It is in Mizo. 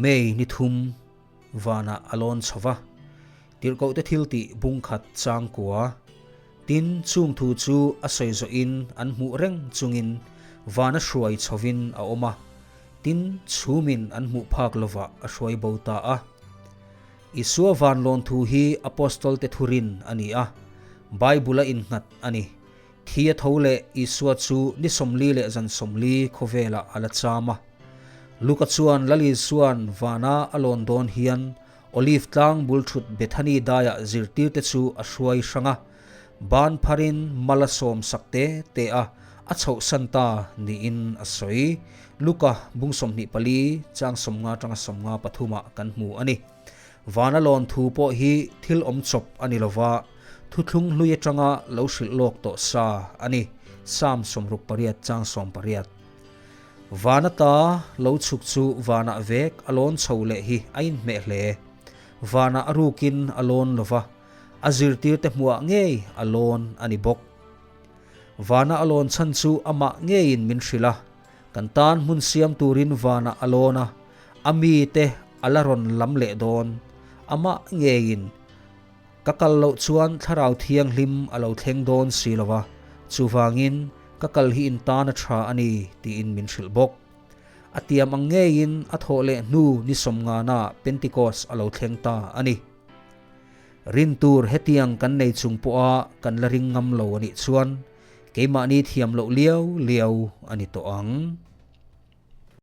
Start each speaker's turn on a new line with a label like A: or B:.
A: May ni thum vanah a lawn chho va, Tirhkohte thiltih bung khat chang kua. Tin, chung thu chu a sawi zawhin an hmuh reng chungin vana hruai chhovin a awm a, tin, chhumin an hmuh phak lovah a hruai bo ta a. Isua van lawn thu hi Apostolte thurin a ni a, Bible-a innghat a ni. Thi a tho leh Isua chu ni 40 leh zan 40 khawvelah a la cham a. Luka chuan Lal Isua'n vana a lawn dawn hian Olive tlang bul thut Bethany daiah zirtirte chu a hruai hrang a, ban pharin mal a sawm sak te te a, a chhohsan ta niin a sawi. Luka bung 24 chang 50 atanga 53 ah kan hmu a ni. Vana lawn thu pawh hi thil awm chawp a ni lova, thuthlung hlui atanga lo hrilh lawk tawh sa a ni, Psalm 68 chang 18. Van ata lo chhuk chu vanah vek a lawn chho leh hi a inhmeh hle. Vanah a rukin a lawn lo va, a zirtirte hmuah ngei a lawn a ni bawk. Vana a lawn chhan chu amah ngeiin min hrilh a, kan tan hmun siam turin vanah a lawn a, a mite a la rawn lam leh dawn. Amah ngeiin Ka kal loh chuan Thlarau Thianghlim a lo thleng dawn si lo va, chuvangin ka kal hi in tan a tha a ni tiin min hrilh bawk. A tiam ang ngeiin a thawh leh hnu ni sawmngana Pentecost a lo thleng ta a ni. Rin tur hetiang kan nei chung pawha kan la ring ngam lo a nih chuan keimahni thiam loh liau liau a ni tawh ang.